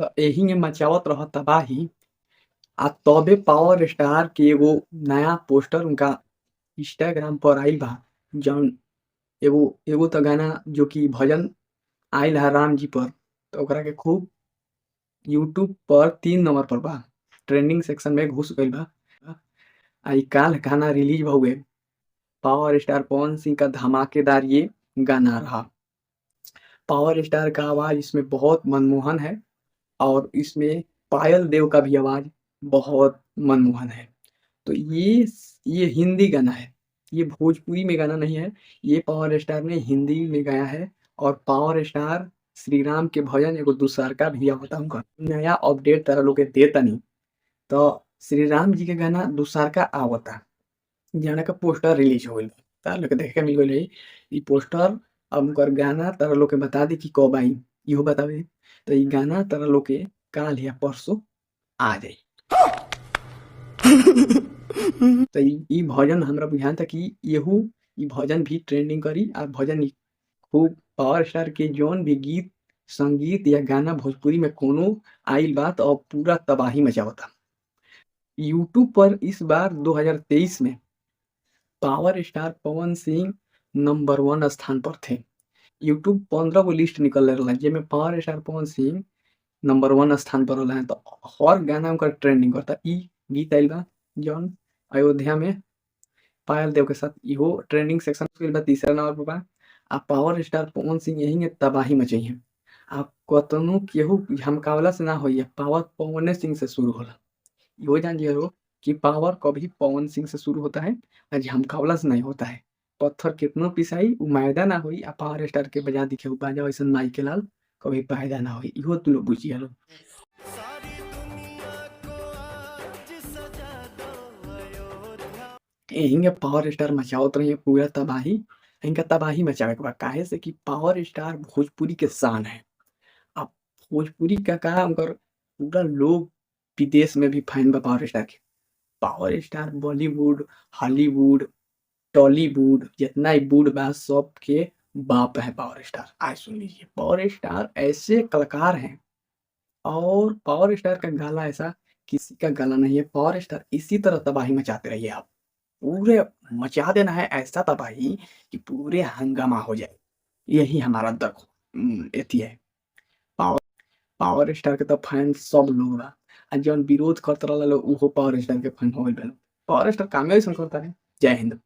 त एही में मचावत रह तबाही। आ तबे पावर स्टार के एगो नया पोस्टर उनका इंस्टाग्राम पर आइल बा, जौन एगो एगो त गाना जो कि भजन आइल है राम जी पर, तो ओकरा के खूब यूट्यूब पर 3 नंबर पर बा, ट्रेंडिंग सेक्शन में घुस गइल बा। आ काल गाना release भउए power star Pawan Singh का धमाकेदार ये गाना रहा। पावर स्टार का आवाज़ इसमें बहुत मनमोहन है और इसमें पायल देव का भी आवाज़ बहुत मनमोहन है। तो ये हिंदी गाना है, ये भोजपुरी में गाना नहीं है। ये पावर स्टार ने हिंदी में गाया है और पावर स्टार श्री राम के भजन एगो दूसरका भी आवता, उनका नया अपडेट तारा लोग के देतानी। तो श्री राम जी के गाना दूसरका आवता, जाना का पोस्टर रिलीज हो गइल, तारा लोग के देखे के मिल गइल है ई पोस्टर। अब उनकर गाना तारा लोग के बता दी कि कब आई, इहो बतावे। तो ई गाना तारा लोग के काल या परसों आ जाई। तो ई भजन हमरा बुझाता कि एहू ई भजन भी ट्रेंडिंग करी आ भजन खूब पावर स्टार के जौन भी गीत संगीत या गाना भोजपुरी में कोनो आइल बा तो अब पूरा तबाही मचावता। यूट्यूब पर इस बार 2023 में power star Pawan Singh number 1 स्थान पर थे। यूट्यूब 15 गो लिस्ट निकल रहा जिसमें power star Pawan Singh number 1 स्थान पर रहा है। तो हर गाना उनका ट्रेंडिंग करता। ई गीत आइल बा जौन अयोध्या में पायल देव के साथ, इहो ट्रेंडिंग सेक्शन बा, तीसरा नंबर पर बा। आ पावर स्टार पवन सिंह यही में तबाही मचई है। आ कतनो केहू झमकावला से ना होई, पावर पवने सिंह से शुरू होला। इहो जान लियो कि पावर कभी पवन सिंह से शुरू होता है और झमकावला से नहीं होता है। पत्थर कितनो पिसाई उ मैदा ना होई, आ पावर स्टार के बजा दिखे उ बाजा वैसन माई के लाल कभी पैदा ना होई। इहो तू लोग बुझिया लो। एहिंगे पावर स्टार मचावत रही पूरा तबाही, इनका तबाही मचावे के बा, काहे से कि पावर स्टार भोजपुरी के शान है। अब भोजपुरी का उनकर पूरा लोग विदेश में भी फैन बा पावर स्टार के। Power star Bollywood, Hollywood, Tollywood जितना ही वुड बा सब के बाप है पावर स्टार। आज सुन लीजिए, पावर स्टार ऐसे कलाकार हैं और पावर स्टार का गाला ऐसा किसी का गाला नहीं है। पावर स्टार इसी तरह तबाही मचाते रहिए, आप पूरे मचा देना है ऐसा तबाही कि पूरे हंगामा हो जाए। यही हमारा दख एथी है। पावर स्टार के तो फैन सब लोग बा, आ जौन विरोध करत रहला लोग उहो पावर स्टार के फैन हो गइल बा। पावर स्टार कामे ऐसन करता है। जय हिंद।